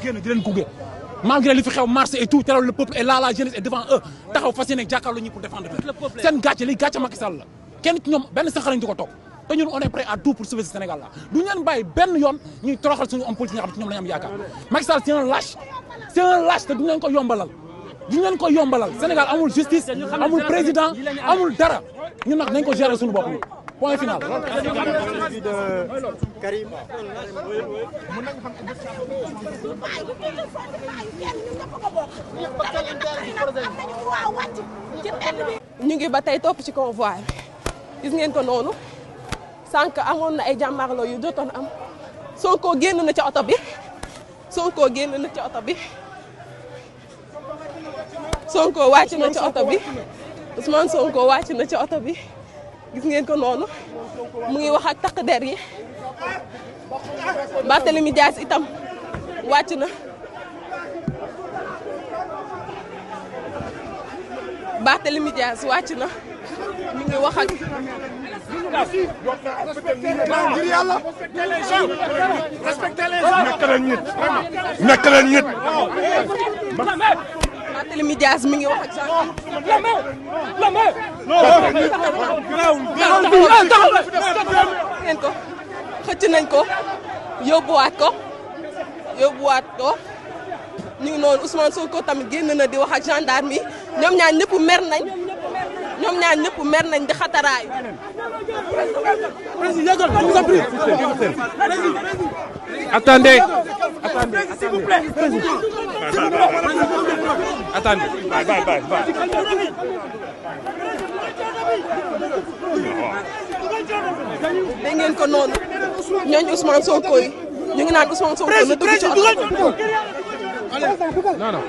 génn di leen gunge malgré li fi xew marché et tout teral le peuple est là, la jeunesse est devant eux taxaw fas yéene jàkkaarloo ñi pour défendre leen seen gàcce li gàcce Macky Sall la kenn ci ñoom benn sax lañ di ko toog te ñun on est prêt à tout pour sauver ce Sénégal là du ñu leen bàyyi benn yoon ñuy toroxal suñu homme politique nga xam ne ci ñoom la ñu am yaakaar Macky Sall c'est un lâche te duñu leen ko yombalal Sénégal amul justice amul président amul dara ñun nag nañ ko gérer suñu bopp point final. ñu ngi ba tey topp ci convoi bi gis ngeen ko noonu sànq amoon na ay jàmmaarloo yu jotoon am Sonko génn na ci oto bi Sonko wàcc na ci oto bi Ousmane Sonko wàcc na ci oto bi gis ngeen ko noonu mu ngi wax ak takk der yi Barthélémy Dias itam wàcc na Barthélémy Dias wàcc na mi ngi wax ak ngir yàlla nekk leen nit Barthélémy Dias mi ngi wax ak ngeen ko xëcc nañ ko yóbbuwaat ko ñu ngi noonu Ousmane Sonko tamit génn na di wax ak gendarme yi ñoom ñaar ñëpp mer nañ di xataraayu. Attendez. S'il vous plaît. Attendez. dégg ngeen ko noonu ñooñu Ousmane Sonko yi ñu ngi naan Ousmane Sonko na dugg ci oto. Non.